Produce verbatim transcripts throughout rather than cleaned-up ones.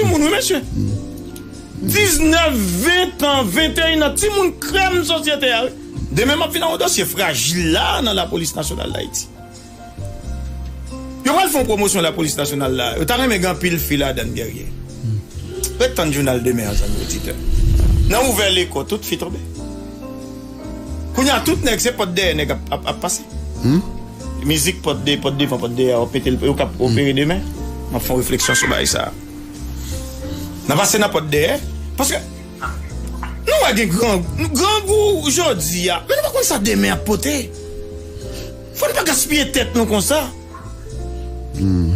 Moun, wi, mesye. Diznèf, ven tan, venteyen an, timoun krèm sosyete a, wi. Demen, m ap vin ak yon dosye frajil la nan Lapolis Nasyonal d Ayiti. Yo pral fè yon pwomosyon Lapolis Nasyonal la. Yo ta renmen gen anpil fi ladan, Guerrier. Ret tann jounal demen an, zanmi oditè. Nan ouvè lekò, tout fi tonbe. Kounye a, tout nèg, se pòt dèyè nèg ap, ap, ap pase. Mizik pòt de, pòt devan, pòt dèyè, yo pete l, yo k ap opere demen. M ap fè yon refleksyon sou bagay sa a. N a pase nan pòt dèyè. Paske nou wè gen gran, grangou jodi a, men nou pa konn sa demen ap pote. Fò n pa gaspiye tèt nou konsa.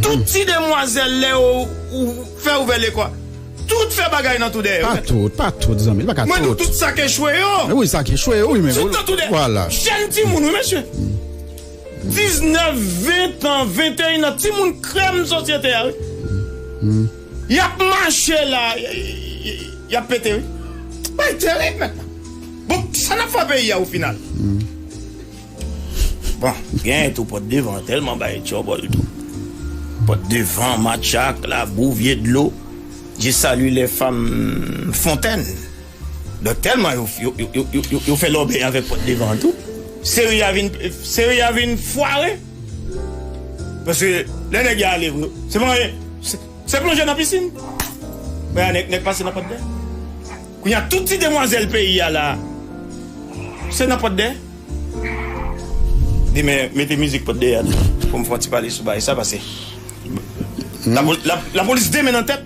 Tout ti demwazèl, lè yo ou fè ouvè lekò, tout fè bagay nan tou dèyè yo. Pa tout, pa tout, zanmi, li pa ka tout. Mwen di w, tout sa k echwe yo. Wi, sa k echwe yo, wi, men tout nan tou dèyè. Vwala. Jèn timoun, wi, mesye. Diznèf, ven tan, venteyen an, timoun krèm sosyete a, wi. Y ap mache la, y, y, y, y ap pete, wi. Bagay terib mentnan. Bon, sa n ap fè peyi a o final? Bon, gen tou pòt devan, tèlman bay tchòbòl tou. Pòt devan, matchak, labou, vye dlo. Je salue les femmes fontaines. Donk, tèlman yo, yo, yo, yo, yo, yo fè lòbèy avèk pòt devan an tou, seri a vin, seri a vin fware. Paske lè nèg yo ale, se pa, se, se plonje nan pisin. Men nèg, nèg pase nan pòt dèyè. Kounye a, tout ti demwazèl peyi a la, se nan pòt dèyè. Demen, mete mizik pòt dèyè a tou, pou m fè yon ti pale sou bagay sa, paske lapol-, la, lapolis demen nan tèt.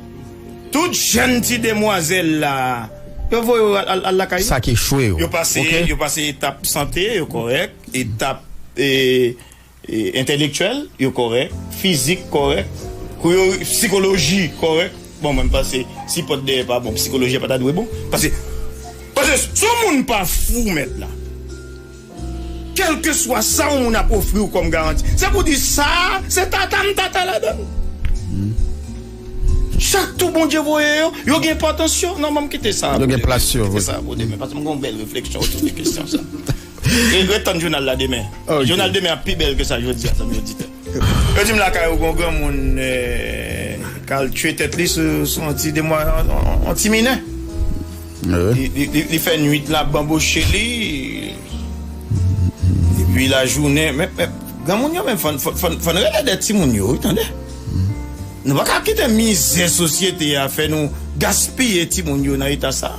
Tout jèn ti demwazèl la, yo voye yo al, al, al lakay yo. Sa k echwe yo. Yo pase, ok, yo pase etap sante, yo kòrèk, etap, e, e, entèlektyèl, yo kòrèk, fizik kòrèk, kou yo, sikoloji kòrèk. Bon, mwen, m panse, si pòt dèyè pa bon, sikoloji a pa ta dwe bon. Paske, paske si yon moun pa fou, mèt la, kèlkeswa sa yon moun ap ofri w kòm garanti, se pou di sa, se tata m tata ladan l. Chak tou Bondye voye yo, yo gen enpòtans yo. Non, ban m kite sa pou demen. Yo gen plas yo, wi. Kite sa pou demen, paske m gen yon bèl refleksyon otou de kesyon sa. E ret tann jounal la demen. Ok. Jounal demen ap pi bèl ke sa jodi a, zanmi oditè. Yo di m lakay ou gon granmoun, eh, k al tchwe tèt li sou, sou yon ti demwa-, yon, yon, yon ti minè. Wi. Li, li, li, li fè nwit la banboche li. Epi lajounen, men, men, granmoun yo menm, fò n, fò n, fò n, fò n rele de timoun yo, wi, tande. Nou pa ka kite mizè sosyete a fè nou gaspiye timoun yo nan eta sa.